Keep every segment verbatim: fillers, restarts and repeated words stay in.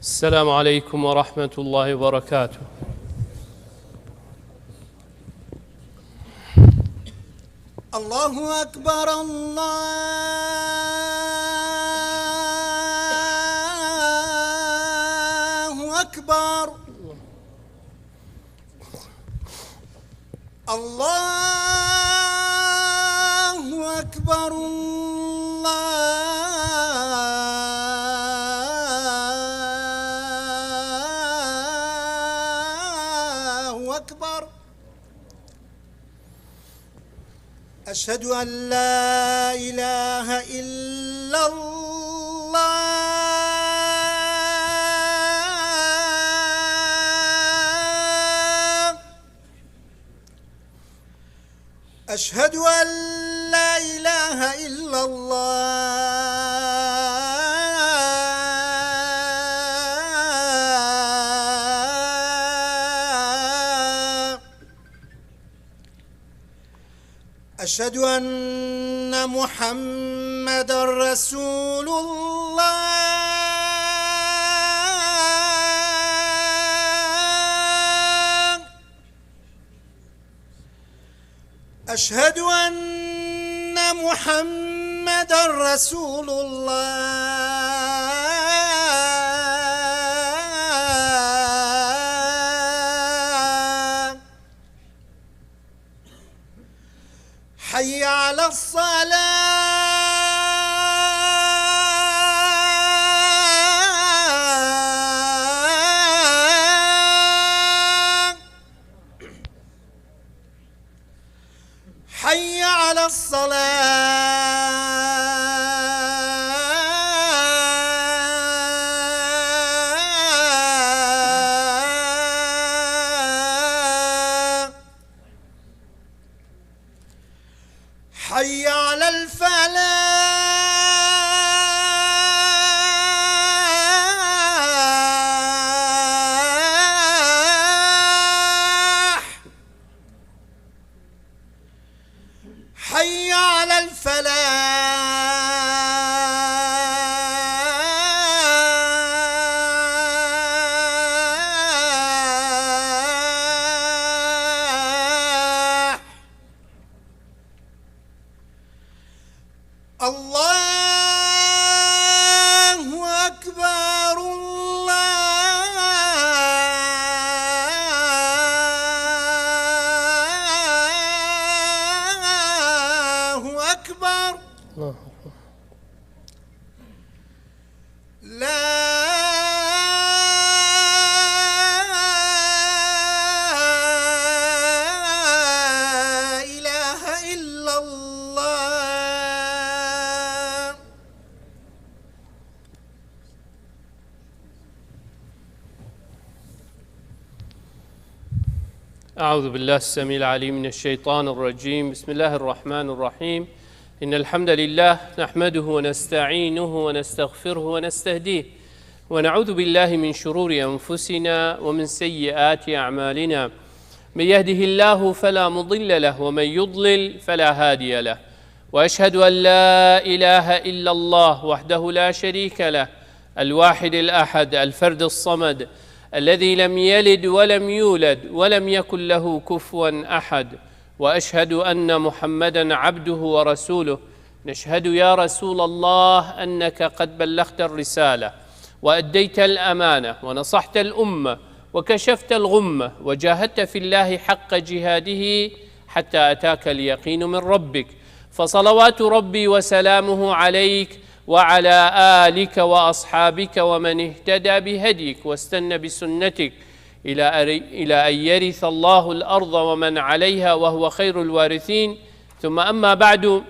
السلام عليكم ورحمة الله وبركاته. الله أكبر، الله أكبر. الله أكبر، الله أكبر. أشهد أن لا إله إلا الله. أشهد أن لا إله إلا الله. أشهد أن محمدا رسول الله. أشهد أن محمدا رسول الله. حي على الصلاة. حي على الصلاة. حي على الفلاح. حي على الفلاح. الله أكبر، الله أكبر. الله أكبر. لا إله إلا الله. أعوذ بالله السميع العليم من الشيطان الرجيم. بسم الله الرحمن الرحيم. إن الحمد لله نحمده ونستعينه ونستغفره ونستهديه، ونعوذ بالله من شرور أنفسنا ومن سيئات أعمالنا. من يهده الله فلا مضل له، ومن يضلل فلا هادي له. وأشهد أن لا إله إلا الله وحده لا شريك له، الواحد الأحد، الفرد الصمد، الذي لم يلد ولم يولد ولم يكن له كفوا أحد. وأشهد أن محمدا عبده ورسوله. نشهد يا رسول الله أنك قد بلغت الرسالة وأديت الأمانة ونصحت الأمة وكشفت الغمة وجاهدت في الله حق جهاده حتى أتاك اليقين من ربك، فصلوات ربي وسلامه عليك وعلى آلك وأصحابك ومن اهتدى بهديك واستن بسنتك إلى أري-، إلى أن يرث الله الأرض ومن عليها وهو خير الوارثين. ثم أما بعد،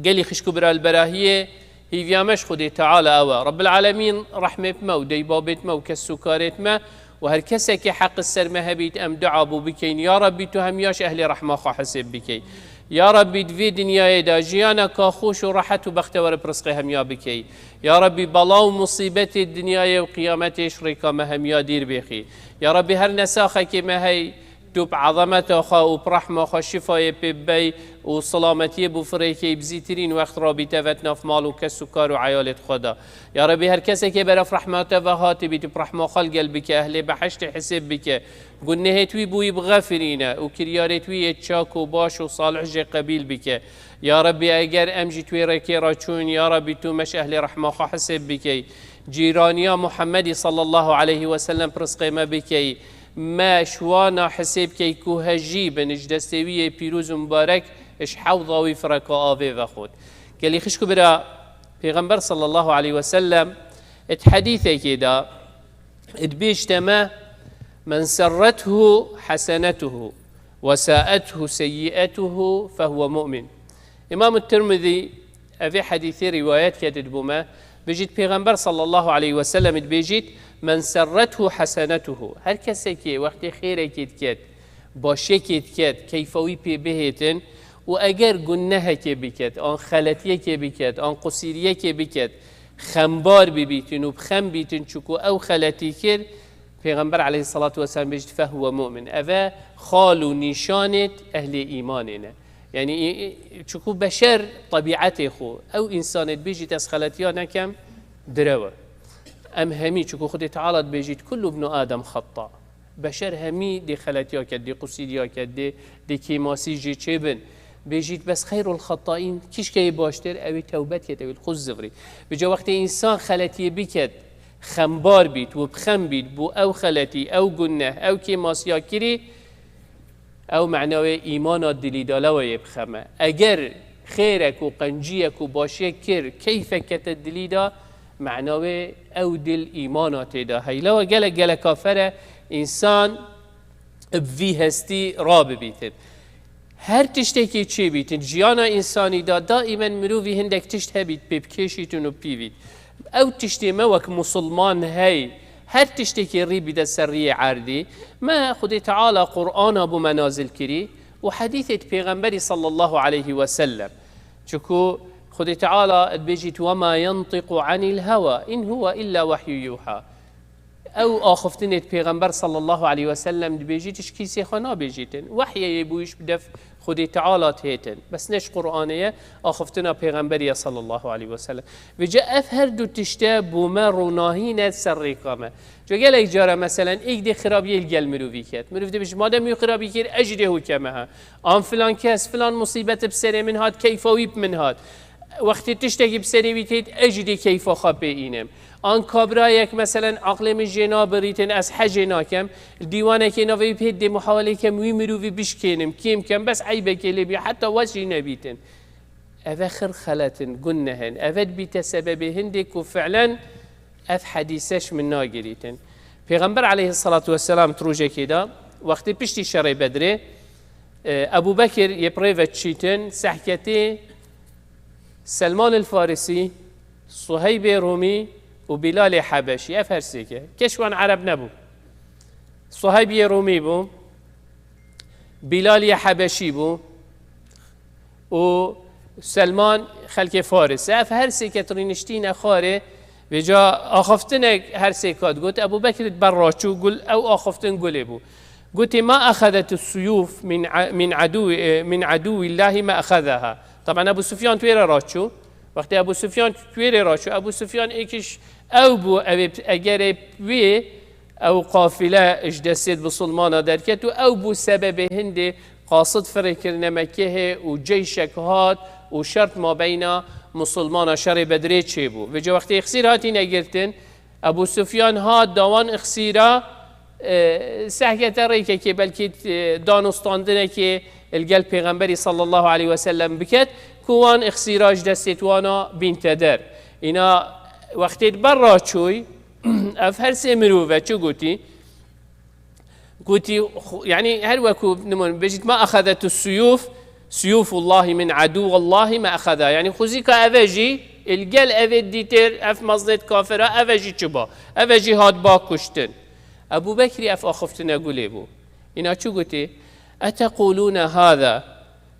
gelî xişk û bira li berahiyê, hîviya me ji Xwedê Teala ew e. Rebbil Alemîn rehmê bi me û dey babêt me û kes û karêt me û her kesekê heq li ser me hebît, em dua bû bikeyin. Ya Rabbî, tu hemiya ji ehlê rehma xwe hesêb bikey. Ya Rabbî, di vê dinyayê de jiyaneka xweş û rehet û bextewer bi rizqê hemiya bikey. Ya Rabbî, bela û musîbetê dinyayê û qiyametê ji rêka me hemiya dîr bêxî. Ya Rabbî, her nesaxekê me hey, Tu bi ezemeta xwe û bi rehma xwe şifayê pê bibey û silametiyê bû firêkê bi zîtirîn wext rabîte vet nav mal û kes û kar û eyalêt xwe de. Ya Rebî, her kesekê beref rehma te ve hatibî, tu bi rehma xwe li gel bike, ehlê behiştê hisêb bike. Gunehêt wî bûyî bixefirîne û kiryarêt wî yê çak û baş û salih jê qebîl bike. Ya Rebî, eger em jî tu wê rêkê re çûn, ya Rebî, tu me ji ehlê rehma xwe hisêb bikey. Cîraniya Muhemmedî sallallahu aleyhi ve sellem pirsqê me bikey. Me ji wana hisêb key ku hejî bin ji destê wî yê pîroz û mibarek, ji hewda wî fireka avê vexwit. Gelî xişk û bira, Pêxember sallallahu aleyhi ve sellem di hedîsekê de dibêjte me, "Men serrethu hasenetuhu ve saethu seyyi'etuhu fehuve mu'min." Îmam Tirmidî evê hedîsê rîwayet kerdibû me, bijît Pêxember sallallahu aleyhi ve sellem dibêjît, "Men serrethu hasenetuhu." Her kesekê wextê xêrekê diket, başiyekê diket, keyfa wî pê bihêtin û eger gunehekê biket, an xeletiyekê biket, an qusîriyekê biket, xembar bibîtin û bi xem bîtin, çuku ew xeletî kir, Pêxember aleyhissalatu vesselam bêjît, "Fehuve mu'min." Eve xal û nîşanêt ehlê îmanê ne. Yani, e, e, çuku beşer tebîetê xwe, ew însanê dibêjît, "Ez xeletiya nekem", direwe. Em hemî, çuku Xwedê Teala dibêjît, "Kullu ibnu Adem xetta." Beşer hemî dê xeletiya ket, dê qusîriya ket, dê, dê kêmasî jê çêbin. Bêjît, bes xeyrul xettaîn, kişkeyê baştir, ew ê tewbet ket, ew ê li xwe zivirî. Vêca wextê însan xeletiyê biket, xembar bît, û bi xem bît, bo ew xeletî, ew guneh, ew kêmasiya kirî, ew mena wê îmana dilî de lewe yê bi xem e. Eger xêrek û qenciyek û başiyek kir, keyfek kete dilî de, mena wê ew dil îmana tê de heye. Lewe gelek, gelek kafir e, însan bi vî hestî rabibîtin. Her tiştekî çêbîtin, jiyana însanî de daîmen mirovî hindek tişt hebît, pê bikêşîtin û pîvît. Ew tiştê me wek musulman hey, her tiştekî rî bide ser riyê erdî, me Xwedê Teala Qur'ana bo me nazil kirî û hedîsêt Pêxemberî sallallahu aleyhi ve sellem. Çuku Xwedê Teala dibêjît, "Ve ma yentiqu anil hewa, in huve illa wehyu yuha." Ew axiftinêt Pêxember sallallahu aleyhi ve sellem dibêjît, ji kîsê xwe nabêjîtin. Wehyê yê bûyî ji bi def Xwedê Teala têtin. Bes ne ji Qur'anê ye, axiftina Pêxemberî ye sallallahu aleyhi ve sellem. Vêca ev her du tişte bo me ronahî ne ser rêka me. Ca gelek cara, meselen, êk dê xirabiyê li gel mirovî ket. Mirov dibêje, "Madem wî xirabî kir, ez jî dê hû keme ha." An filan kes, filan musîbet bi serê min hat, keyfa wî bi min hat. Wextê tiştekî bi serê wî têt, ez jî dê keyfa xwe pê înim. An kabrayek, meselen, aqlê min jê nabirîtin, ez hecê nakem, li dîwanekê navê wî pêt dê muhawelê kem, wî mirovî bişkênim, kêm kem, bes eybekê lê bî, heta wes jî nebîtin. Eve xir xeletin, guneh in. Eve dibîte sebebê hindê ku fi'len ev hedîse ji min nagirîtin. Pêxember aleyhissalatu vesselam di rojekê de, wextê piştî şerê Bedrê, e, Ebû Bekir yê bi rê ve diçîtin, sehketê Selman el Farisî, Suheybê Rûmî û Bîlalê Hebeşî, ev her sêke. Kes ji wan Ereb nebû. Suheyb yê Rûmî bû, Bîlal yê Hebeşî bû û Selman xelkê Faris. Ev her sêke rîniştîne xwarê, vêca axiftinek her sêka digot. Ebû Bekir di ber re çû, gul, ew axiftin gulê bû. Gotê, "Ma exedet suyuf min a-, min edû-, e, min edûillahî ma exedeha." Taban Ebû Sufyan tu wê re raçû. Wextê Ebû Sufyan tu wê rê raçû, Ebû Sufyan êkiş ew bû, ew ê, egerê wê ew qafile ji destê misilmana derket û ew bû sebebê hindê qasid firêkirine Mekkehê û ceyşek hat û şert mabeyna misilmana şerê Bedrê çêbû. Vêca wextê xsîr hatîne girtin, Ebû Sufyan hat dawan ixsîra, e, sehkete rêkekê, belkî, e, danûstandinekê li gel Pêxemberî sallallahu aleyhi ve sellem biket, ku wan ixsîra ji destê wana bînte der. Îna wextê di ber ra çûy, ev her sê mirove çi gotî? Gotî, xu-, yanî her weku nimûn bêjît, "Ma exedetu suyuf, suyufullahi min aduwallahi ma exeda." Yanî xuzîka eve jî, il gel eve dîtêr, ev meznêt kafira, eve jî çi ba? Eve jî hat ba kuştin. Ebû Bekrî ev axuftine gulê bû. Îna çi gotî? "Etequlûne hâzâ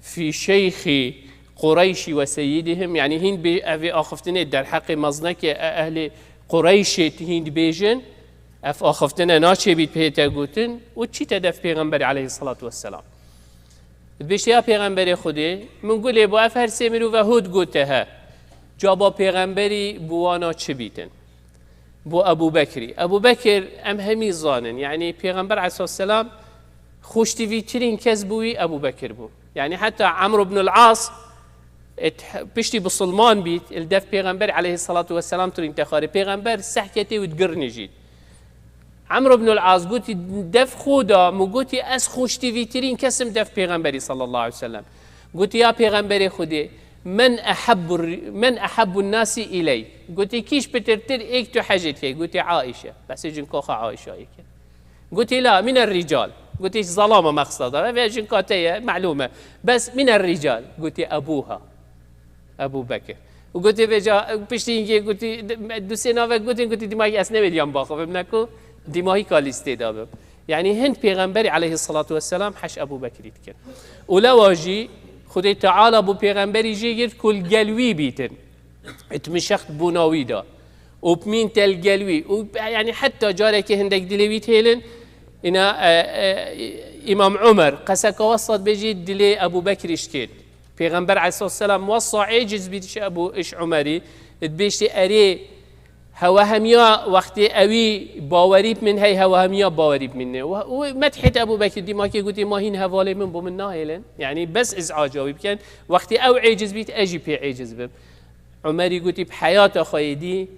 fî şeyxî Qureyşî ve seyyidihim?" Yanî hîn bê-, evê axuftinê derheqê meznekê e-, ehlê Qureyşê hîn dibêjin? Ev axiftina naçêbît pê te gotin û çîte def Pêxemberê aleyhisselatu vesselam. Dibêjte, ya Pêxemberê Xwedê, min gulê bo ev her sê mirove hûd gote he. Caba Pêxemberî bo wana çi bîtin? Bo Ebû Bekrî. Ebû Bekir em hemî zanin. Yanî Pêxember aleyhisselam xweştivîtirîn kes bûyî Ebû Bekir bû. Yanî heta Amr ibn al-As, et, piştî bisilman bît, li def Pêxember aleyhisselatu vesselam tirîn texarê. Pêxember sehketê û digirnijît. Amr ibn al-As gotî, def xwe da, min gotî, ez xweştivîtirîn kesim def Pêxemberî sallallahu aleyhi ve sellem. Gotî, ya Pêxemberê Xwedê, men ehabbu, men ehabbu nasi iley. Gotî, kîş pitirtir êk tu hecê dikey? Gotî, Aişe. Besê cinka xwe Aişa yeke. Gotî, la, mine rical. Gotî, zelama mexseda. Ve cinka te ye, melûm e. Bes mine rical. Gotî, ebuha. Ebû Bekir. Û gotê vêca, piştî hingê gotî, du sê navek gotin, gotî, dîma ez newêdiyan baxivim, ne ku dîma hîka lîstê de bim. Yanî hin Pêxemberî aleyhisselatu vesselam heş Ebû Bekirî dikin. Û lewa jî Xwedê Teala bo Pêxemberî jê girt ku li gel wî bîtin. It mişext bûna wî de. Û bimîn te li gel wî. Û yanî heta carekê hindek dilê wî têlin, îna, e, e, Îmam Umer, qeseka wesa dibêjî dilê Ebû Bekirî şikêt. Pêxember aleyhisselam wesa êciz bî dişe Ebû iş Umerî, dibêjtê, erê, hewe hemiya wextê ewî bawerî bi min hey, hewe hemiya bawerî bi min ne. Û, û methêt Ebû Bekir, dîmakê gotî, ma hîn hevalê min bo min nahêlin. Yanî bes izaca wî bikin. Wextê ew êciz bît, ez jî pê êciz bim. Umerî gotî, bi heyata xwe yê dî,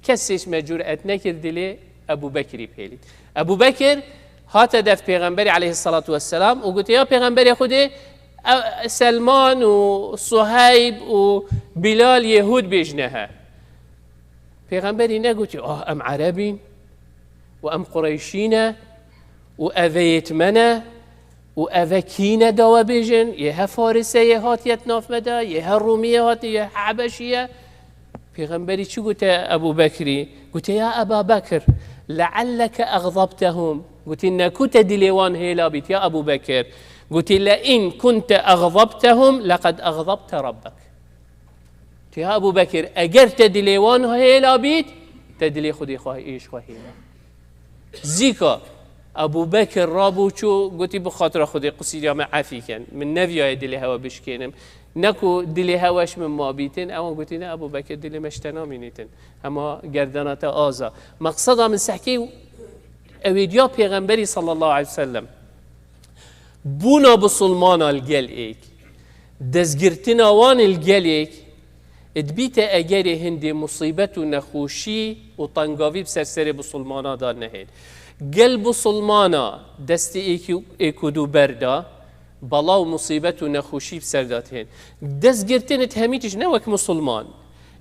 kesê ji me cüret nekir dilê Ebû Bekirî pêlît. Ebû Bekir hate def Pêxemberî aleyhisselatu vesselam û gotê, ya Pêxemberê Xwedê, ew Selman û Suheyb û Bilal yê hûd bêjne he. Pêxemberî negotî, ah, em Ereb in û em Qureyşî ne û eve yêt me ne û eve kî ne dawe bêjin, yê he Farise yê hatiye di nav me de, yê he Rûmî yê hatiye, yê he Hebeşî ye. Pêxemberî çi gote Ebû Bekrî? Gote, ya Eba Bekr, lealleke exdabtehum. Gotî, neku te dilê wan hêla bît, ya Ebû Bekir. Gotî, le in kunte exdabtehum, leqed exdabte Rabbek. Tê ya Ebû Bekir, eger te dilê wan hêla bît, te dilê Xwedê xwe, êş xwe hêla. Zîka Ebû Bekir rabû çû, gotî, bi xatira Xwedê qusîriya me efî ken. Min neviyaye dilê hewe bişkênim. Ne ku dilê hewe ji min ma bîtin, ewan gotî, ne Ebû Bekir, dilê me ji te namînîtin. Hema gerdana te aza. Meqseda min sehkê ewêdiya Pêxemberî sallallahu aleyhi ve sellem. Bûna bisilmana li gel êk, destgirtina wan li gel êk, dibîte egerê hindê musîbet û nexweşî û tengavî bi ser serê bisilmana de nehên. Gel bisilmana destê êk û, êk û du berda, bela û musîbet û nexweşî bi ser de tihên. Destgirtin it hemî tişt ne wek misilman.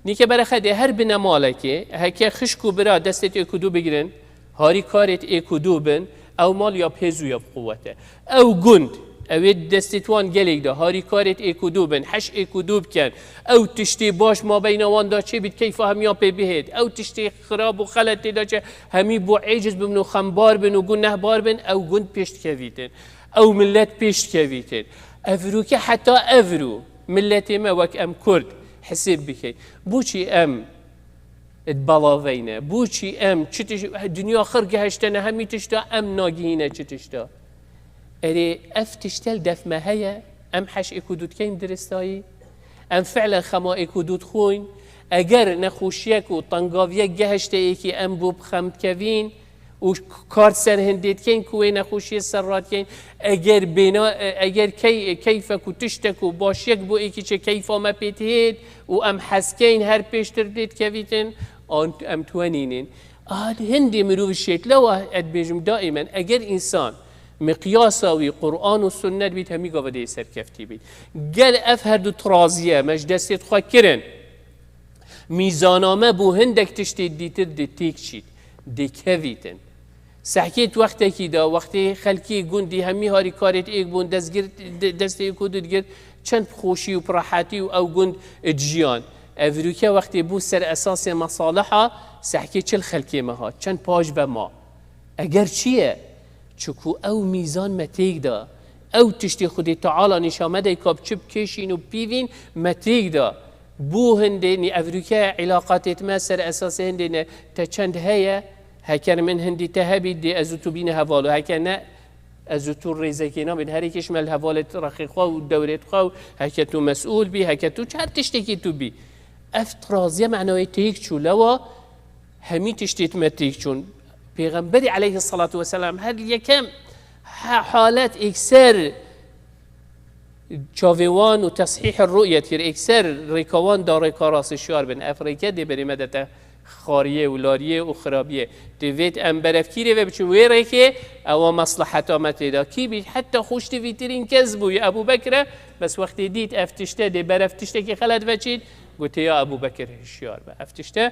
Nîke berexedê her binemalekê, heke xişk û bira destê êk û du bigirin, harîkarê êk û du bin, ew mal ya bi hêz û ya bi quwet e. Ew gund, ew ê destê wan gelek de, harîkarê êk û du bin, heş êk û du bikin, ew tiştê baş mabeyna wan de çêbît, keyfa hemiya pê bihêt, ew tiştê xirab û xelet tê de çê, hemî bo êciz bibin û xembar bin û gunehbar bin, ew gund pêş dikevîtin. Ew millet pêş dikevîtin. Evrûke heta evrû, milletê me wek em Kurd, hisêb bikeyn. Boçî em Di belaveyne. Boçî em çi tişt, dinya xir gehiştene, hemî tişta em nagihîne çi tişta. Erê, ev tişte li def me heye, em heş êk û du dikeyn diristayî, em fi'len xema êk û du dixwin, eger nexweşiyek û tengaviyek gehişte êkî em bo bi xem dikevîn û kar ser hindê dikeyn ku wê nexweşiyê ser radikeyn, eger bêna, eger key-, keyfek û tiştek û başiyek bo êkî çi keyfa me pê tihêt, û em hezkeyn her pêştir dê dikevîtin, an em tuwenînin. A, hindê mirov şêt lewa, ez dibêjim daîmen, eger însan miqyasa wî Quran û sunnet bît, hemî gava dê serkeftî bît. Gel ev her du tiraziye me ji destê xwe kirin. Mîzana me bû hindek tiştê dîtir dê têk çît, dê kevîtin. Sehkê di wextekî de, wextê xelkê gundî hemî harîkarêt êk bûn, destgir, de-, destê êk û du digirt, çend bi xweşî û bi rehetî û ew gund dijiyan. Evrûke wextê bû ser esasê mesaliha, sehkê çi li xelkê me hat, çend paş ve ma. Eger çi ye? Çiku ew mîzan me têk da. Ew tiştê Xwedê Teala nîşa me dey ka bi çi bikêşîn û bipîvîn me têk da. Bû hindê nî evrûke îlaqatêt me ser esasê hindê ne te çend heye, Heke min hindî te hebî, dê ez û tu bîne heval û heke ne, ez û tu rêzekê nabin. Her yekê ji me li hevalê rexê xwe û dewrê xwe û heke tu mesûl bî, heke tu her tiştekî tu bî. Ev tiraziye manawê têk çû. Lewa hemî tiştê me têk çûn. Pêxemberî aleyhissalatu vesselam her yekem ha-, halet êkser çavê wan û teshîh ru'yet kir, êkser rêka wan da rêka rastê şiyar bin. Ev rêke dê berê me de te xariyê û lariyê û xirabiyê. Divêt em berevkîrê ve biçin wê rêkê, ewa meslaheta me tê da. Kî bî? Heta xweştivîtirîn kes bûye Ebû Bekr e, bes wextê dît ev tişte dê berev tiştekî xelet veçît, gotiye ya Ebû Bekr hişyar be. Ev tişte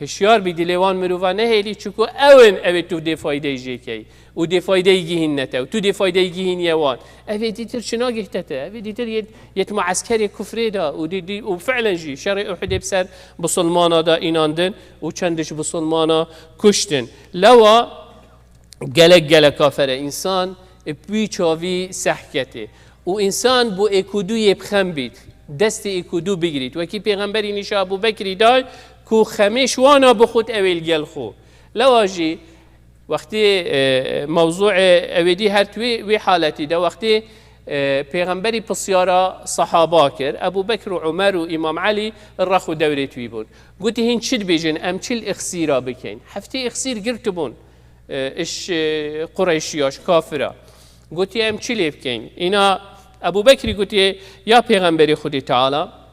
hişyar bî, dilê wan mirova nehêlî, çiku ew in ew ê tu dê faydeyî jê key û dê faydeyî gihînne te û tu dê faydeyî gihîniye wan. Ev ê dîtir çi nagihte te? Ev ê dîtir yet, yet mueskerê kufrê da û dî, dî, û fi'len jî şerê Uhudê bi ser bisilmana da înandin û çend ji bisilmana kuştin. Lewa gelek gelek kafere însan bi wî çavî sehketê û însan bo êkûdûyê bi xem bît, destê êkûdû bigirît. Wekî Pêxemberî nîşa Ebû Bekrî day ku xemê ji wana bixwit ew ê li gel xwe. Lewa jî wextê, e, mewzûê ew ê dî her wî, wî haletî de wextê, e, Pêxemberî pisyara sehaba kir, Ebû Bekr û Umer û Îmam Elî rex û dewrê wî bûn. Gotî, hîn çi dibêjin, em çi li îxsîra bikeyn? Heftê îxsîr girtibûn, e, iş, e, Qureyşiya, ji kafira. Gotî, em çi lê bikeyn? Îna Ebû Bekrî gotî, ya Pêxemberê Xwedê Teala,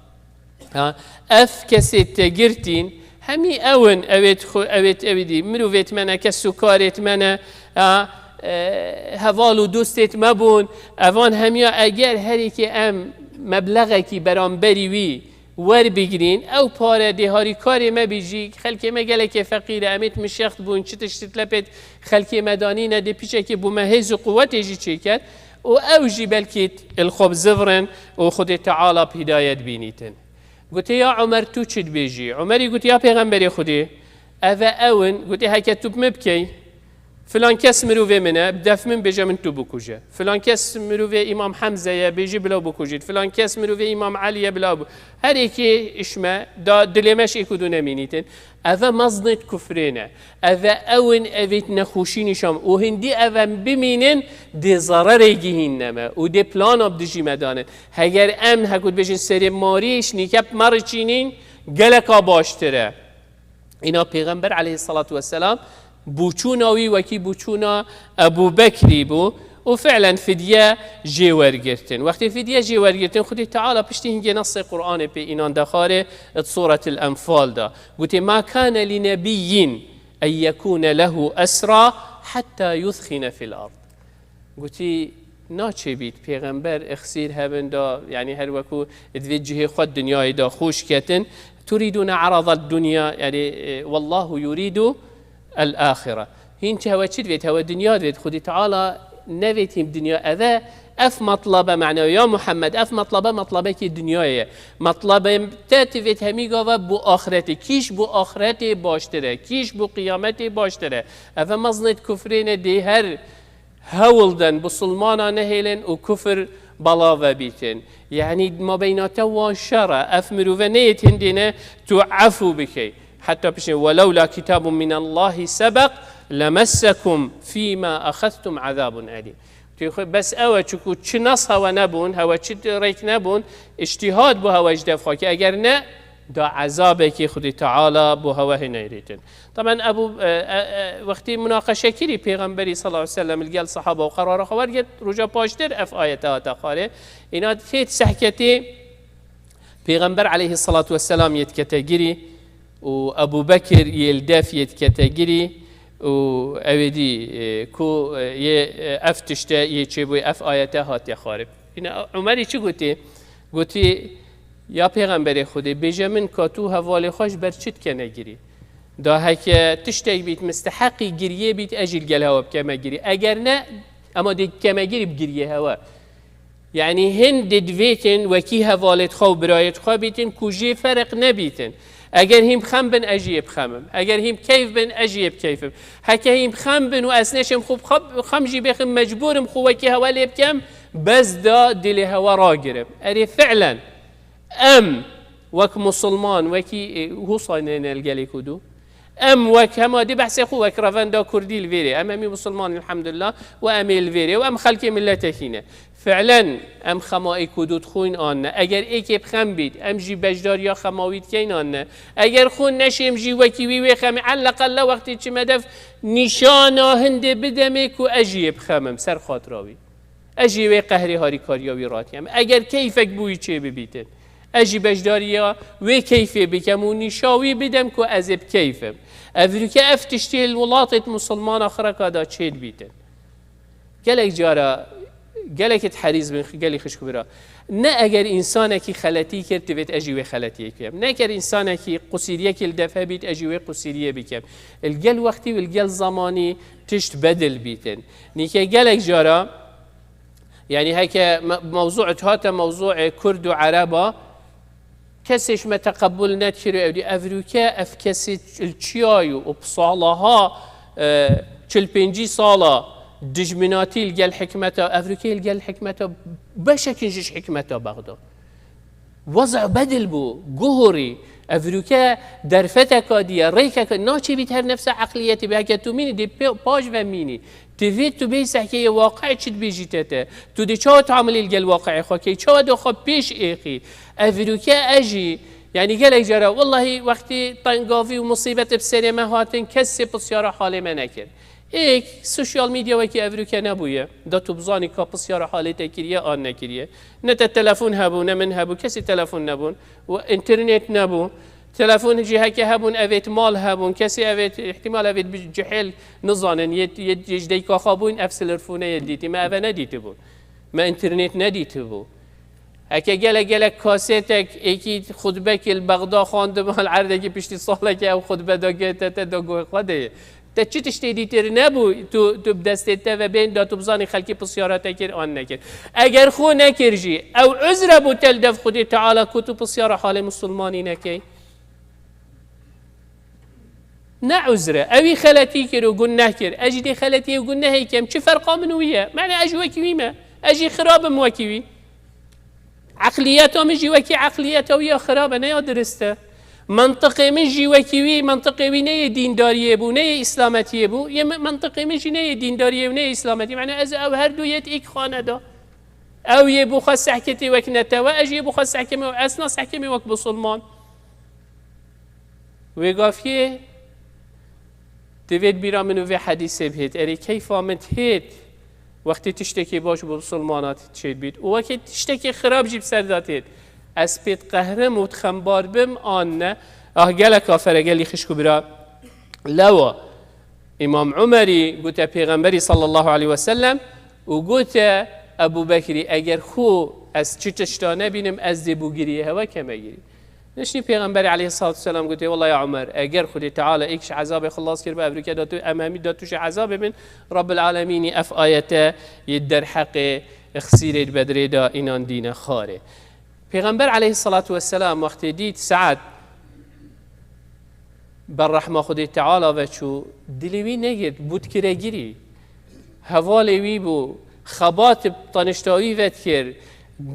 ha, ev kesê te girtîn, hemî ew in, ewêt xwe, ewêt ewî dî, mirovêt me ne, kes û karêt me ne, ha, e, heval û dostêt me bûn. Evan hemiya eger herêkê em meblexekî beramberî wî werbigirîn, ew pare dê harîkarê me bî jî, xelkê me gelekê feqîr e, em ê di mişext bûn, çi tişt di lepêt xelkê me danîne, dê piçekê bo me hêz û quwetê jî çêket û ew jî belkî li xwe bizivirin û Xwedê Teala bi hidayet bînîtin. Gotê, ya Umer, tu çi dibêjî? Umerî gotî, ya Pêxemberê Xwedê, ev e ew in, gotê, heke tu bi min bikey, filan kes mirovê min e, bi def min bêje min tu bikuje. Filan kes mirovê Îmam Hemze ye, bêjî bila bikujît. Filan kes mirovê Îmam Elî ye, bila bi-, her êkê iş me, da dilê me ji êk û du nemînîtin. Ev e meznêt kufrê ne. Ev e ew in evêt nexweşî nîşan. Û hindî ev em bimînin, dê zererê gihînne me û dê plana bi dijî me danin. Heger em, hekû dibêjin, serê marî ji nîke bi me re çînîn, geleka baştir e. Îna Pêxember aleyhissalatu vesselam bûçûna wî wekî bûçûna Ebû Bekrî bû û fi'len fidye jê wergirtin. Wextê fidye jê wergirtin, Xwedê Teala piştî hingê nesê Qur'anê pê înan dexwarê di Sûretil Enfal de. Gotê, "Ma kane li nebiyyin en yekune lehu esra hatta yuthkhine fil ard." Gotî, naçêbît pêxember îxsîr hebin da, yanî her wekû divê cihê xwe dinyayê da xûş ketin. Turidûne eradad dunya, yanî, e, wallahu yuridu el axire. Hîn çi hewe çi divêt? Hewe dinya divêt. Xwedî Teala nevêt hîn dinya. Ev e, ev matlabe, mena ya Muhammed, ev matlabe, matlabekî dinyayê ye. Matlabe te divêt hemî gava bo axiretê. Kîş bo axiretê baştir e, kîş bo qiyametê baştir e. Ev e meznêt kufrê ne, dê her hewl den bisilmana nehêlin û kufir bala vebîtin. Yanî mabeyna te wan şer e, ev mirove neyê hindê ne tu efû bikey. Heta piştî, "Welewla kitabun minallahi sebek lemessekum fîma exeztum azabun elîm." Tu xwe bes ew e, çiku çi nas hewe nebûn, hewe çi rêk nebûn, îctîhad bo hewe ji dev xwe ki, eger ne, da ezabekî Xwedî Teala bo hewe hê neyrêtin. Taben Ebû, e, e, e, wextî munaqeşe kirî Pêxemberî sallallahu aleyhi ve sellem li gel sahaba û qerara xwe wergirt, roja paştir ev ayete hate xwarê. Îna têt sehketê Pêxember aleyhissalatu vesselam yê dikete girî û Ebû Bekir yê li def yê dikete girî û ew ê dî, e, ku, e, yê, e, ev tişte yê çêbûyê, ev ayete hatiye xwarê. Îna Umerî çi gotî? Gotî, ya Pêxemberê Xwedê, bêje min ka tu hevalê xwe ji ber çi dikene girî? Da heke tiştek bît misteheqî giriyê bît, ez jî li gel hewe bikeme girî. Eger ne, ema dê dikeme girî bi giriyê hewe. Yanî hindê divêtin wekî hevalêt xwe û birayêt xwe bîtin ku jê ferq nebîtin. Eger hîn bi xem bin, ez jî yê bi xem im. Eger hîn bi keyf bin, ez jî yê bi keyf im. Heke hîn bi xem bin û ez neşim xwe bi xem, xem jî bêxim, mecbûr im xwe wekî hewe lê bikem, bes da dilê hewe ragirim. Erê fi'len em wek musulman, wekî, e, Husayne ne li gelê ku dû. Em wek hema dê behsê xwe wek revenda Kurdî li vêrê. Em hemî Musulman elhamdulillah û em ê li vêrê û em xelkê miletekî ne. Fi'len em xema êk û du dixwîn an ne. Eger êkê bi xem bît, em jî beşdariya xema wî dikeyn an ne. Eger xwe neşêm jî wekî wî wê xemê, elleqelle wextê çime dev nîşana hindê bidemê ku ez jî yê bi xem im, ser xatira wî. Ez jî wê qehrê harîkariya wî ratiyem. Eger keyfek bi wî çê bibîtin, ez jî beşdariya wê keyfê bikem û nîşa wî bidem ku ez ê bi keyf im. Evrûke ev tiştê li welatêt musulmana xireka da çêdibîtin. Gelek cara, gelekêt herîz bin, gelî xişk bira. Ne eger însanekî xeletî kir, divêt ez jî wê xeletiyê bikem. Ne eger însanekî qusîriyekî li def hebît, ez jî wê qusîriyê bikem. Li gel wextî û li gel zamanî tişt bedil bîtin. Nîke gelek cara, yanî heke me-, mewzû hate mewzûê Kurd û Ereba, kesê ji me teqebûl nedikir û ew dî evrûke, ev kesê li çiyayû û bi salaha, e, çil pêncî sala dijminatî li gel hikmeta, evrûke li gel hikmeta beşekin ji hikmeta Bexda. Weza bedil bû, guhorî, evrûke derfeteka diye, rêkeke, naçê bît her nefse eqliyetê bê, heke tu mînî dê pê-, paş ve mînî. Divê tu bê sehkeyê waqî çi dibêjî te te. Tu dê çawa teamilî li gel waqî xwe key, çawa dê xwe pêş êxî. Evrûke ez jî, yanî gelek cara, wellahî wextî tengavî û musîbet bi serê me hatin, kesê pisyara halê me nekir. Êk, sosyal medya wekî evrûke nebûye. Da tu bizanî ka pisyara halê te kiriye an nekiriye. Ne te telefon hebû, ne min hebû, kesî telefon nebûn. Û înternet nebû. Telefon jî heke hebûn, evêt mal hebûn. Kesî evêt, îhtimal evêt bi cihêl nizanin. Yê, yê, yê ji deyka xwe bûn, ev silirfûne yê dîtî. Me eve nedîtibûn. Me înternet nedîtibû. Heke gelek, gelek kasêtek êkî xutbekî li Bexda xwendibû, li erdekî piştî salekê ew xutbe da guhê te, te da guhê xwe de ye. Te çi tiştê dîtir nebû, tu, tu bi destê te ve bên da tu bizanî xelkî pisyara te kir an nekir. Eger xwe nekir jî, ew uzre bû te li dev Xwedê Teala ku tu pisyara halê misilmanî nekey. Ne uzre. Ewî xeletî kir û guneh kir. Ez jî dê xeletiyê û gunehê kem. Çi ferqa min û wî ye? Mane ez jî wekî wî me. Ez jî xirab im wekî wî. Eqliyeta min jî wekî eqliyeta wî ya xirab e, ne ya dirist e. Mentiqê min jî wekî wî, mentiqê wî ne yê dîndariyê bû, ne yê îslametiyê bû. Yê min, mentiqê min jî ne yê dîndariyê û ne yê îslametiyê. Mane ez ew her du yêt êk xane da. Ew yê bû xwe sehketê wek netewe, ez jî yê bû xwe sehkemê, ez na sehkemê wek bisilman. Wê gafiyê divêt bîra min û vê hedîsê bihêt. Erê keyfa min dihêt, wextê tiştekî baş bo bisilmana çêdibît. Û wekî tiştekî xirab jî bi ser de têt. Ez pê diqehrim û dixembar bim an ne. Ah gelek afere gelî xişk û bira. Lewa. Îmam Umerî gote Pêxemberî sallallahu aleyhi ve sellem û gote Ebû Bekrî, eger xû ez çi tişta nebînim, ez dê bûgiriyê hewe kemegirî. Niştî Pêxemberî aleyhissalatu vesselam gote, wela ya Umer, eger Xwedê Teala êk ji ezabê xilas kiribe, evrûke da tu, em hemî da tu ji ezabê bin, Rabbil Alemînî ev ayete yê derheqê xisîrê di bedrê de înan dîne xarê. Pêxember aleyhissalatu vesselam wextê dît Se'd ber rehma Xwedê Teala ve çû, dilê wî negirt, bû dikiregirî. Hevalê wî bû, xebat bi tanişta wî ve dikir,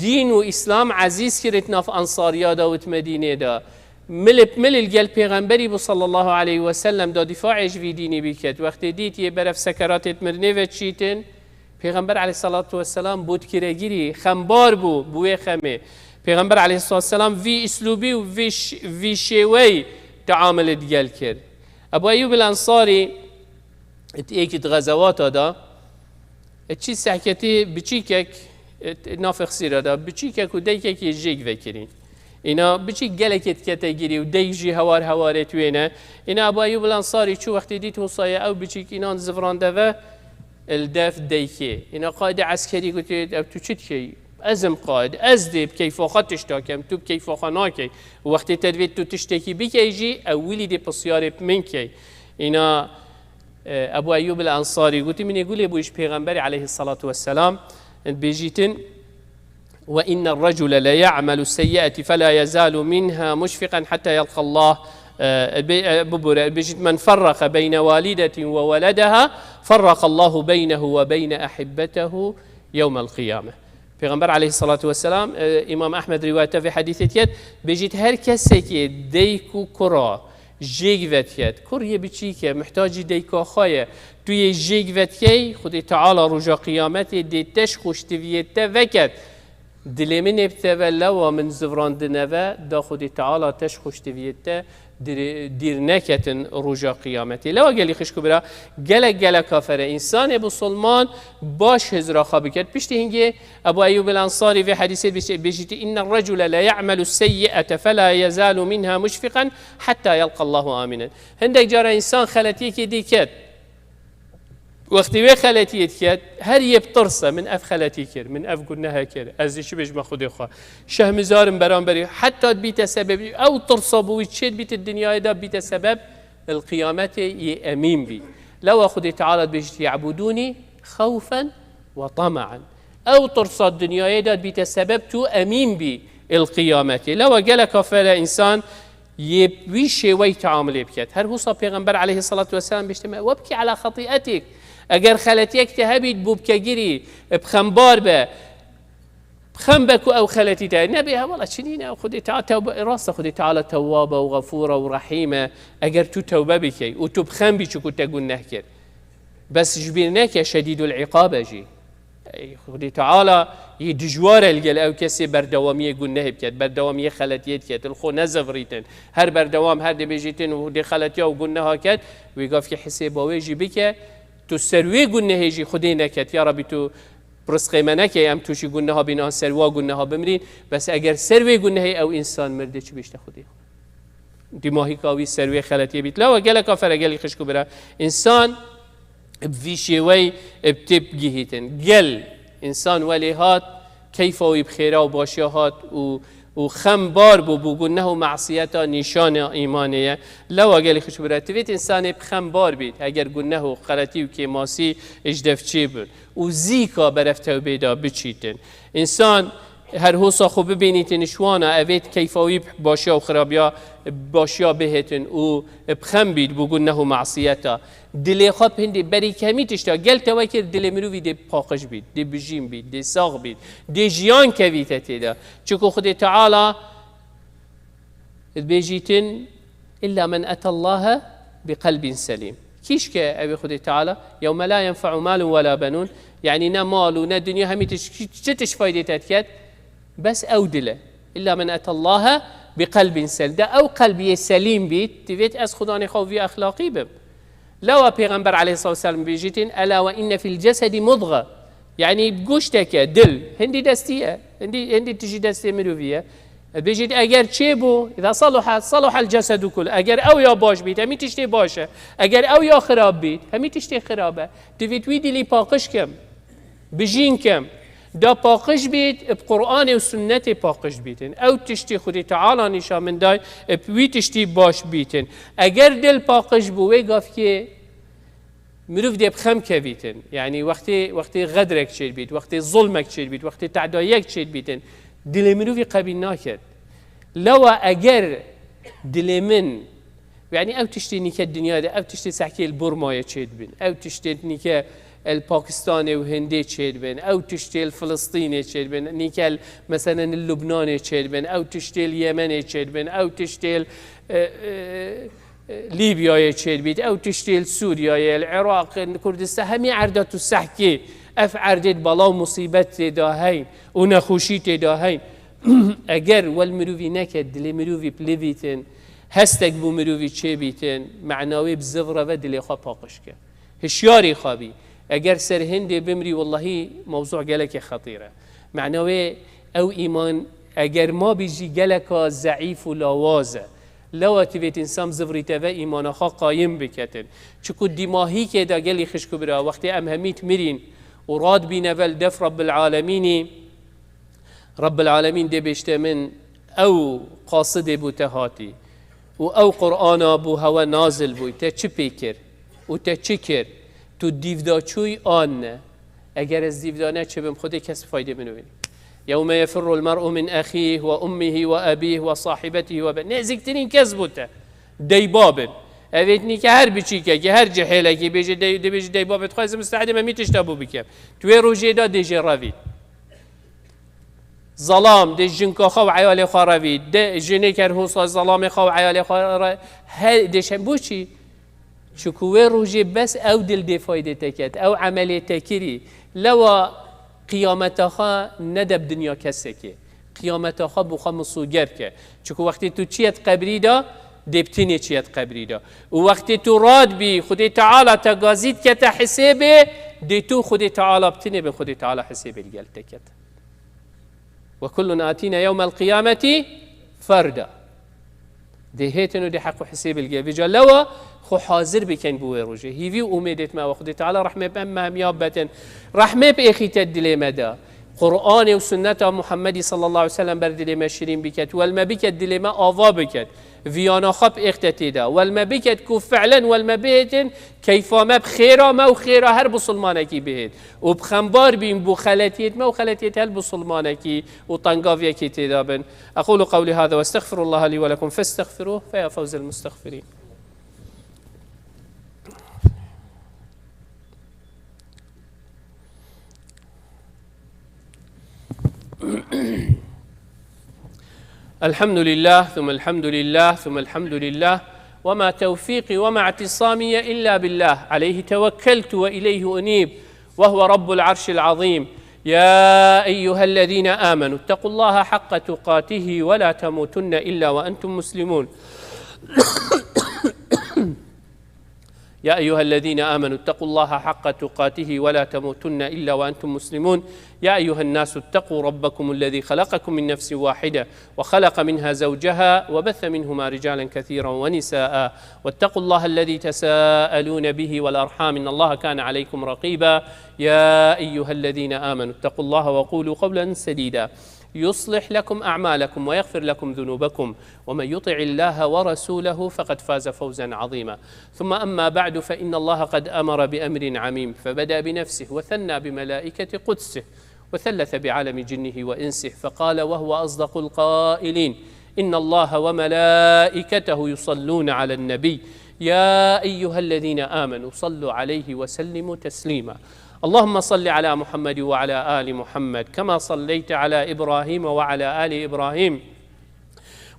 dîn û Îslam ezîz kir di nav ensariya de û di Medînê de. Mil bi mil li gel Pêxemberî bû sallallahu aleyhi ve sellem da dîfaê ji vî dînî biket. Wextê dît yê berev sekeratê di mirinê ve çîtin, Pêxember aleyhissalatu vesselam bû dikiregirî, xembar bû, bi wê xemê. Pêxember aleyhissalatu vesselam vî îslûbî û vî ş-, vî şêweyî teamilê digel kir. Ebu Eyyûb el Ensarî di êkî di xezewata de, çî sehketî biçîkek, nafê xisîra de, biçîkek û deykekî jêk vekirîn. Îna biçîk gelekê dikete girî û deyk jî hewar hewarê tu wê ne. Îna Ebu Eyyûb el Ensarî çû wextê dît wisa ye ew biçîk înan zivrande ve, li dev deykê. Îna qaîdê eskerî gotê, ew tu çi dikey? Ez im qaîd, ez dê bi keyfa xwe tişta kem, tu bi keyfa xwe nakey. Û wextê te divê tu tiştekî bikey jî, ew wilî dê pisyarê bi min key. Îna, e, Ebu Eyyûb el Ensarî gotî, min ê gulê bû ji Pêxemberê aleyhissalatu vesselam, bêjîtin, وإن الرجل ليعمل السيئة فلا يزال منها مشفقا حتى يلقى الله. E, bê-, e, bibûre, bêjît, من فرق بين والدة وولدها فرق الله بينه وبين أحبته يوم القيامة. Pêxember aleyhissalatu vesselam, e, Îmam Ehmed rîwayete vê hedîsê diket, bêjît, her kesekê deyk û kura Jêk vediket. Kur yê biçîk e, mihtacî dayika xwe ye. Tu yê jêk vedikey, Xwedê Teala roja qiyametê dê te ji xweştiviyê te veket. Dilê min ê bi te ve, lewa min zivrandine ve, da Xwedê Teala te ji xweştiviyê te dir-, dîr neketin roja qiyametê. Lewa gelî xişk û bira, gelek gelek kafere însanê musulman baş hizra xwe biket. Piştî hingê Ebu Eyyûb el-Ensarî vê hedîsê bêjî, bêjîtî, "Inne recule le ya'melu seyyi'ete fe la yezalu minha muşfiqan hatta yelqa Allahu aminen." Hindek cara însan xeletiyekê dîket. Wextî wê xeletiyê diket, her yê bi tirse, "Min ev xeletî kir, min ev gunehe kir, ez dê çi bêjime Xwedê xwe? Şehmizar im beramberî." Heta dibîte sebeb, ew tirsa bo wî çê dibîte dinyayê de, bîte sebeb il qiyametê yê emîn bî. Lewa Xwedê Teala dibêjît, "Ya'budûnî xewfen ve tamaen." Ew tirsa dinyayê de dibîte sebeb tu emîn bî il qiyametê. Lewa gelek kafere însan yê wî şêweyî teamulê biket. Her husa Pêxember aleyhissalatu vesselam bêjîtî me, "Webkî ala xetî'etik." Eger xeletiyek te hebît, bû bikegirî, bixembar be, bixem be ku ew xeletî te nebê, he, wela çi nîne, Xwedê Teala tewbe, rast e, Xwedê Teala tewwab e û xefûr e û rehîm e. Eger tu tewbe bikey û tu bixem bî çiku te guneh kir. Bes ji bîr neke şedîdul îqab e jî. Ey, Xwedê Teala yê dijwar e li gel ew kesê berdewamiyê gunehê biket, berdewamiyê xeletiyê diket, li xwe nezivirîtin. Her berdewam, her dibêjîtin û dê xeletiya û guneha ket, wê gavkê hisêba wê jî bike, tu ser wê gunehê jî Xwedê neket, ya Rebî tu rizqê me nekey, em tu jî guneha bîn an ser wa guneha bimrîn. Bes eger ser wê gunehê ew însan mirde, çi bêjte Xwedê? Dîmahîka wî ser wê xeletiyê bît. Lewa geleka fere gelî xişk û bira. Însan bi vî şêweyî bi tê bigihîtin. Gel însan welê hat, keyfa wî bi xêra û başiya hat û, û xem bar bû, bû guneh û masiyeta nîşana îmanê ye. Lewa gelî xişk û bira. Divêt însanê bi xem bar bît, eger guneh û xeletî û kêmasî ji dev çê bin û zîka berev tewbê de biçîtin. Însan her hosa xwe bibînîtin ji wana, evêt keyfa wî bi başiya û xirabiya, başiya bihêtin û bi xem bît bû guneh û masiyeta. Dilê xwe bi hindê berî kemî tişta, gel te wekir dilê mirovî dê paqij bît, dê bijîn bît, dê sax bît, dê jiyan kevîte tê de. Çiku Xwedê Teala dibêjîtin, "Illa men etallaha bi qelbin selîm." Kîşke ew ê Xwedê Teala, "Yewme la yenfe'u malun we la benun." Yanî ne mal û ne dinya hemî tişt, çi tişt faydê te diket? Bes ew dil e. "Illa men etallaha bi qelbin selîm." De ew qelbiyê selîm bît, divêt ez Xudanê xwe vî exlaqî bim. Lewa Pêxember aleyhissalatu vesselam bêjîtin, "Ela ve inne fil cesedi mudga." Yanî goşteke, dil, hindî destî ye, hindî, hindî tijî destê mirovî ye. Bêjît, eger çê bû, "Îza saluha, saluhal cesedu kul." Eger ew ya baş bît, hemî tiştê baş e. Eger ew ya xirab bît, hemî tiştê xirab e. Divêt wî dilî paqij kim, bijîn kim. Da paqij bît, bi Qur'anê û sunnetê paqij bîtin. Ew tiştî Xwedê Teala nîşan min day, bi wî tiştî baş bîtin. Eger dil paqij bû, wê gavkê mirov dê bi xem kevîtin. Yanî wextê, wextê xedrek çêdbît, wextê zulmek çêdbît, wextê tedayiyek çêdbîtin, dilê mirovî qebîl naket. Lewa eger dilê min, yanî ew tiştê nîke dinya de, ev tiştê sehkê li Burmayê çêdibin, ew tiştê nîke el Pakistanê û Hindê çêdibin, ew tiştê li Filistînê çêdibin, nîke el, meselen, li Lubnanê çêdibin, ew tiştê li Yemenê çêdibin, ew tiştê li, e, e, Lîbyayê çêdibît, ew tiştê li Sûriyeyê, li Iraqê, li Kurdistan, hemî erda tu sehkê, ev erdê di bela û musîbet tê de heyn û nexweşî tê de heyn. Eger wel mirovî neke, dilê mirovî bilivîtin, hestek bo mirovî çêbîtin, mena wê bi zivre ve dilê xwe paqij ke. Hişyarî xwe bî. Eger ser hindê bimrî, wellahî mewzû gelekê xetîr e. Mena wê ew îman, eger mabî jî geleka zeîf û lawaz e. Lewa divêt însan zivrîte ve îmana xwe qayim biketin. Çiku dîmahîkê de gelî xişk û bira, wextê em hemî mirîn û radbîne ve li def Rabbil Alemînî, Rabbil Alemîn dê bêjte min, ew qasidê bo te hatî û ew Qur'ana bo hewe nazil bûy, te çi pê kir û te çi kir? Tu dîvda çûy an ne? Eger ez dîvda neçibim, Xwedê kes faydê min wê. Yewme yefirrul mer'u min ehîh ve ummihî ve ebîh ve sahibetihî ve be-, nêzîktirîn kes bo te. Deyba bin. Evêt nîke her biçîkekî, her cihêlekî bêje dey-, dibêje deyba bin, dixwazim mistehedê me mî tişta bo bikem. Tu wê rojê de dê jê revî. Zelam dê jinka xwe û eyalê xwe revî, dê jinê kerhosa zelamê xwe û eyalê xwe re-, he, dê şem-, bo çi? Çiku wê rojê bes ew dil dê faydê te ket, ew emelê te kirî. Lewa qiyameta xwe nede bi dinya kesekê. Qiyameta xwe bi xwe misoger ke. Çiku wextê tu çiyet qebrî de, dê bi tinê çiyet qebrî de. Û wextê tu rad bî, Xwedê Teala te gazî dikete hisêbê, dê tu Xwedê Teala bi tinê bin, Xwedê Teala hisêbê li gel te ket. Ve kullun atîne yewmel qiyameti ferda. Dê hêtin û dê heq û hisêbê li gel. Vêca lewa xwe hazir bikin bo wê rojê. Hîvî û umêdêt me we Xwedê Teala rehmê bi em me hemiya betin. Rehmê bi êxî te dilê me de. Qur'anê û sunneta Muhammedî sallallahu aleyhi ve sellem ber dilê me şirîn biket. Wel me biket dilê me ava biket. Viyana xwe bi êxte tê de. Wel me biket ku fi'len wel me bihêtin, keyfa me bi xêra me û xêra her bisilmanekî bihêt. Û bi xembar bîn bo xeletiyêt me û xeletiyêt her bisilmanekî û tengaviyekî tê de bin. أقول قولي هذا وأستغفر الله لي ولكم فاستغفروه فيا فوز المستغفرين. الحمد لله ثم الحمد لله ثم الحمد لله، وما توفيقي وما اعتصامي إلا بالله، عليه توكلت وإليه أنيب، وهو رب العرش العظيم. يا أيها الذين آمنوا اتقوا الله حق تقاته ولا تموتن إلا وأنتم مسلمون. يا أيها الذين آمنوا اتقوا الله حق تقاته ولا تموتن إلا وأنتم مسلمون. يا أيها الناس اتقوا ربكم الذي خلقكم من نفس واحدة وخلق منها زوجها وبث منهما رجالا كثيرا ونساء واتقوا الله الذي تساءلون به والأرحام إن الله كان عليكم رقيبا. يا أيها الذين آمنوا اتقوا الله وقولوا قولا سديدا يصلح لكم أعمالكم ويغفر لكم ذنوبكم ومن يطع الله ورسوله فقد فاز فوزا عظيما. ثم أما بعد، فإن الله قد أمر بأمر عميم، فبدأ بنفسه وثنى بملائكة قدسه وثلث بعالم جنه وإنسه، فقال وهو أصدق القائلين: إن الله وملائكته يصلون على النبي، يا أيها الذين آمنوا صلوا عليه وسلموا تسليما. اللهم صل على محمد وعلى آل محمد كما صليت على إبراهيم وعلى آل إبراهيم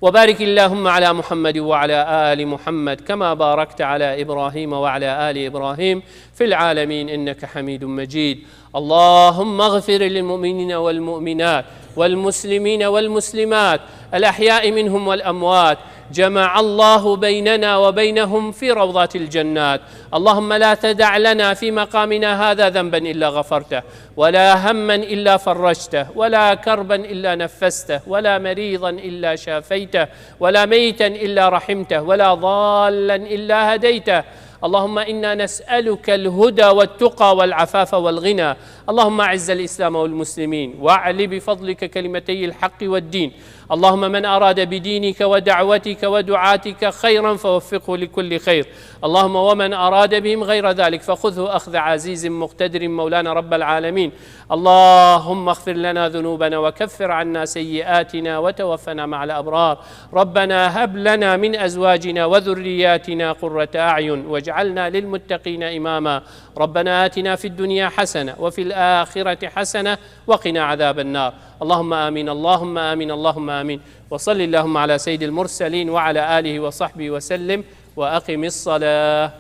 وبارك اللهم على محمد وعلى آل محمد كما باركت على إبراهيم وعلى آل إبراهيم في العالمين إنك حميد مجيد. اللهم اغفر للمؤمنين والمؤمنات والمسلمين والمسلمات الأحياء منهم والأموات. جمع الله بيننا وبينهم في روضات الجنات. اللهم لا تدع لنا في مقامنا هذا ذنبا إلا غفرته، ولا هما إلا فرجته، ولا كربا إلا نفسته، ولا مريضا إلا شافيته، ولا ميتا إلا رحمته، ولا ضالا إلا هديته. اللهم إنا نسألك الهدى والتقى والعفاف والغنى. اللهم أعز الإسلام والمسلمين، وأعل بفضلك كلمتي الحق والدين. اللهم من أراد بدينك ودعوتك ودعاتك خيرا فوفقه لكل خير. اللهم ومن أراد بهم غير ذلك فخذه أخذ عزيز مقتدر مولانا رب العالمين. اللهم اغفر لنا ذنوبنا وكفر عنا سيئاتنا وتوفنا مع الأبرار. ربنا هب لنا من أزواجنا وذرياتنا قرة أعين واجعلنا للمتقين إماما. ربنا آتنا في الدنيا حسنة وفي الآخرة حسنة وقنا عذاب النار. اللهم آمين، اللهم آمين، اللهم آمين. وصل اللهم على سيد المرسلين وعلى آله وصحبه وسلم. وأقم الصلاة.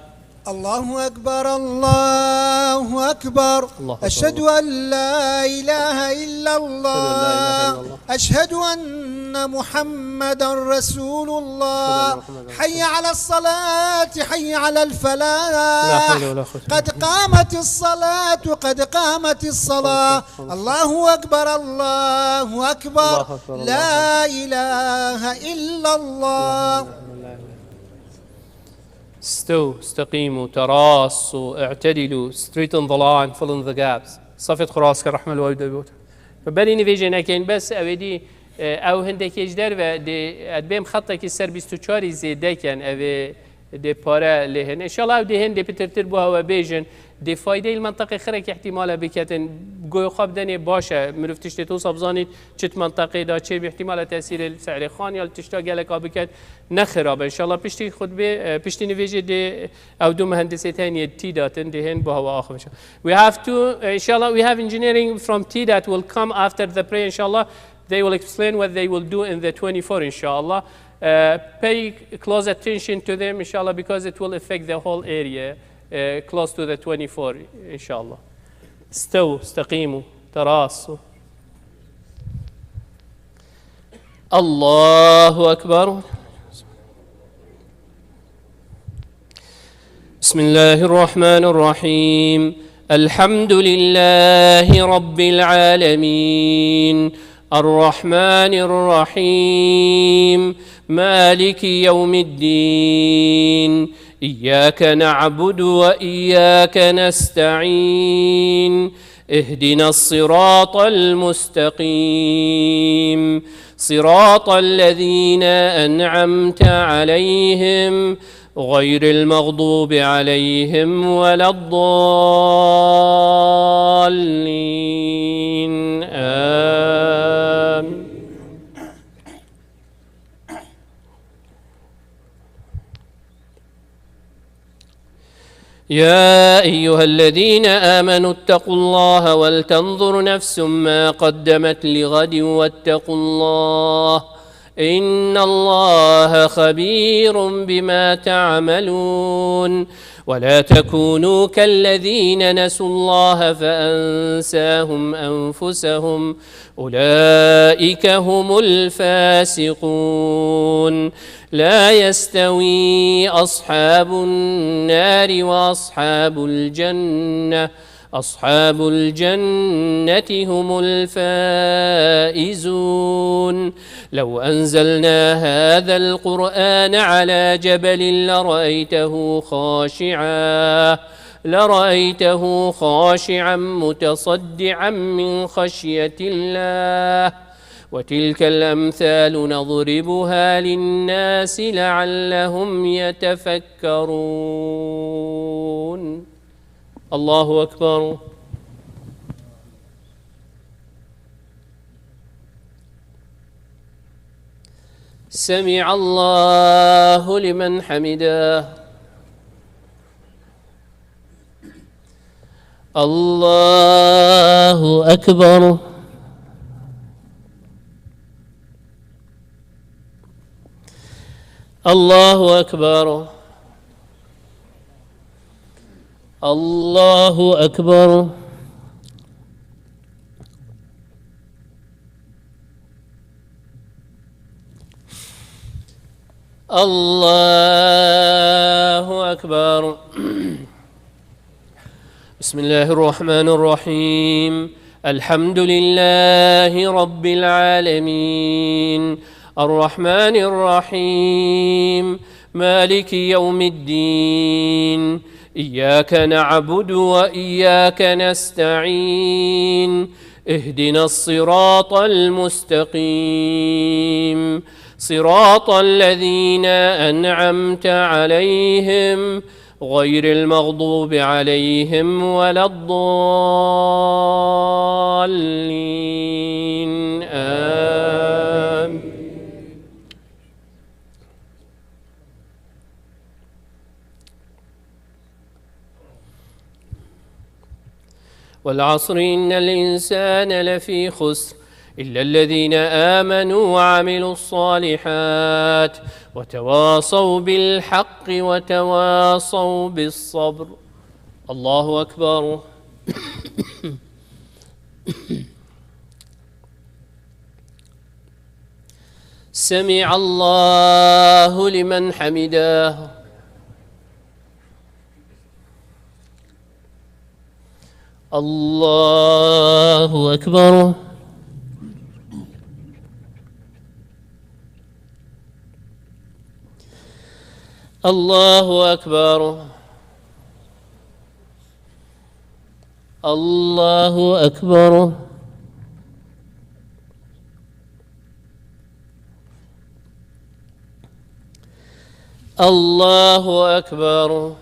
الله أكبر، الله أكبر. الله أكبر. أشهد أن لا إله إلا الله. أشهد أن لا إله إلا الله. أشهد أن محمدا رسول الله. أشهد أن محمدا رسول الله. حي على الصلاة، حي على الفلاح. لا حول ولا قوة إلا بالله. قد قامت الصلاة، قد قامت الصلاة. الله أكبر، الله أكبر. الله أكبر، الله أكبر. لا إله إلا الله. استووا، استقيموا، تراصوا، اعتدلوا، straighten the line, fill in the gaps. Safêt xwe rast ke, rehme li we de bot. Berî nivêjê nekin, bes ew ê dî, e, ew hindekê ji derve dê, ez bêm xetekî ser bîst û çarî zêde ken, ev ê dê pare lê hene. Înşallah ew dê hindê pitirtir bo hewe bêjin. Dê faydeyê li menteqê xirek îhtîmal e biketin. Goyê xwe bidenê baş e. Mirov tiştê to wisa bizanît çi di menteqê de çêbî, îhtîmal e tesîrê li se'rê xan ya li tişta geleka biket. Ne xirab e. Înşallah piştî xutbê, e, piştî nivêjê dê ew du muhendisê tenê tî datin, dê hên bo hewe axivin. We have two, e, inshallah we have engineering from T DAT will come after the prayer, inshallah. They will explain what they will do in the twenty-four, inshallah. Uh, pay close attention to them, inshallah, because it will affect the whole area, uh, close to the twenty-four, inshallah. استووا، استقيموا، تراصوا. الله أكبر. بسم الله الرحمن الرحيم. الحمد لله رب العالمين. الرحمن الرحيم. مالك يوم الدين. إياك نعبد وإياك نستعين. اهدنا الصراط المستقيم. صراط الذين أنعمت عليهم غير المغضوب عليهم ولا الضالين. آمين. يا أيها الذين آمنوا اتقوا الله ولتنظر نفس ما قدمت لغد واتقوا الله، إن الله خبير بما تعملون. ولا تكونوا كالذين نسوا الله فأنساهم أنفسهم، أولئك هم الفاسقون. لا يستوي أصحاب النار وأصحاب الجنة، أصحاب الجنة هم الفائزون. لو أنزلنا هذا القرآن على جبل لرأيته خاشعا، لرأيته خاشعا متصدعا من خشية الله. وتلك الأمثال نضربها للناس لعلهم يتفكرون. الله أكبر. سمع الله لمن حمده. الله أكبر. الله أكبر. الله أكبر. الله أكبر. بسم الله الرحمن الرحيم. الحمد لله رب العالمين. الرحمن الرحيم. مالك يوم الدين. إياك نعبد وإياك نستعين. اهدنا الصراط المستقيم. صراط الذين أنعمت عليهم غير المغضوب عليهم ولا الضالين. آمين. والعصر إن الإنسان لفي خسر إلا الذين آمنوا وعملوا الصالحات وتواصوا بالحق وتواصوا بالصبر. الله أكبر. سمع الله لمن حمده. الله أكبر. الله أكبر. الله أكبر. الله أكبر.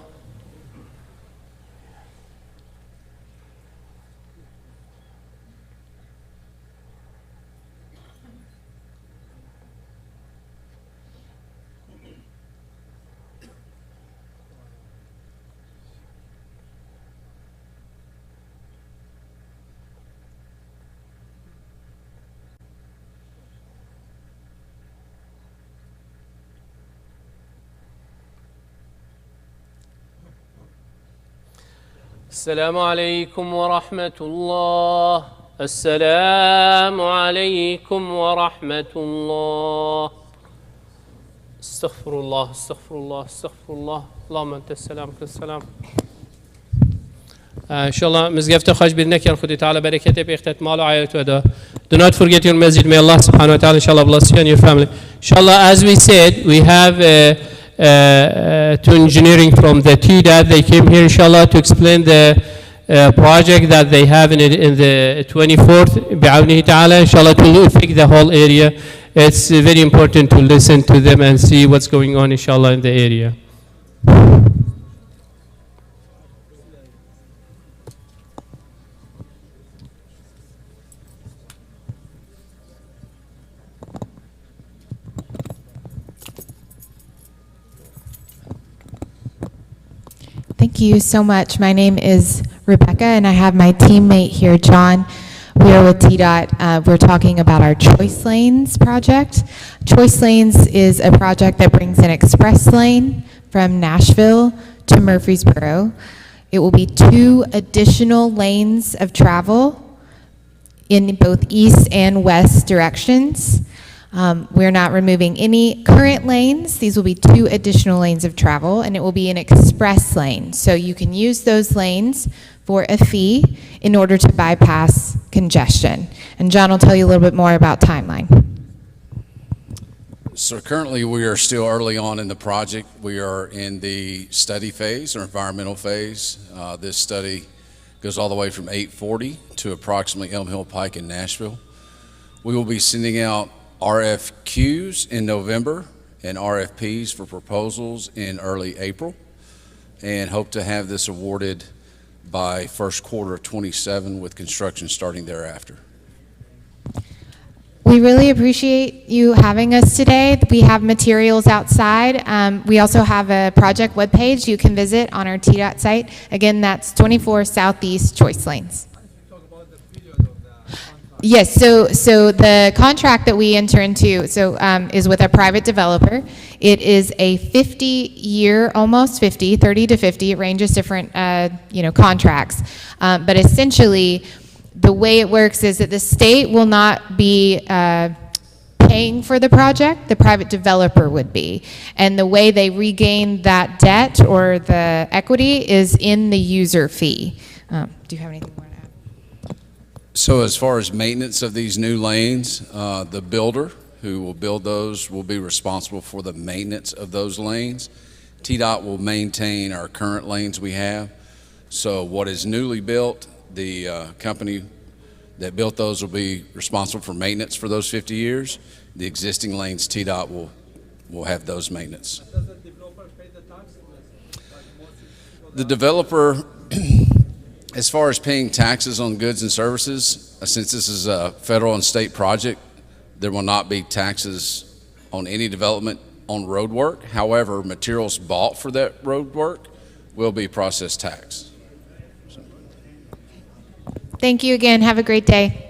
السلام عليكم ورحمة الله. السلام عليكم ورحمة الله. استغفر الله، استغفر الله، استغفر الله. اللهم أنت السلام، منك السلام. Ee, inşallah mizgefte xweş bir nekin, Xwedê Teala bereketê bêxtet mal û ailê we de. Do not forget your masjid. May Allah subhanahu wa ta'ala, inshallah, bless you and your family. Inshallah, as we said, we have, uh, uh, uh, two engineering from the T DOT. They came here, inshallah, to explain the, uh, project that they have in, it, in the twenty-fourth, بعونه تعالى. Inshallah, it will affect the whole area. It's very important to listen to them and see what's going on, inshallah, in the area. Thank you so much. My name is Rebecca, and I have my teammate here, John. We are with T DOT. Uh, we're talking about our Choice Lanes project. Choice Lanes is a project that brings an express lane from Nashville to Murfreesboro. It will be two additional lanes of travel in both east and west directions. Um, we're not removing any current lanes. These will be two additional lanes of travel, and it will be an express lane. So you can use those lanes for a fee in order to bypass congestion. And John will tell you a little bit more about timeline. So currently, we are still early on in the project. We are in the study phase or environmental phase. Uh, this study goes all the way from eight forty to approximately Elm Hill Pike in Nashville. We will be sending out R F Qs in November and R F Ps for proposals in early April, and hope to have this awarded by first quarter of twenty-seven, with construction starting thereafter. We really appreciate you having us today. We have materials outside. Um, we also have a project webpage you can visit on our T DOT site. Again, that's twenty-four Southeast Choice Lanes. Yes, so, so the contract that we enter into, so, um, is with a private developer. It is a fifty-year, almost fifty, thirty to fifty, it ranges different, uh, you know, contracts. Um, but essentially, the way it works is that the state will not be, uh, paying for the project, the private developer would be. And the way they regain that debt or the equity is in the user fee. Um, do you have anything more to add? So as far as maintenance of these new lanes, uh, the builder who will build those will be responsible for the maintenance of those lanes. T DOT will maintain our current lanes we have. So what is newly built, the, uh, company that built those will be responsible for maintenance for those fifty years. The existing lanes, T DOT will, will have those maintenance. Does the developer pay the tax? Like most The developer, as far as paying taxes on goods and services, uh, since this is a federal and state project, there will not be taxes on any development on road work. However, materials bought for that road work will be process tax. Thank you again. Have a great day.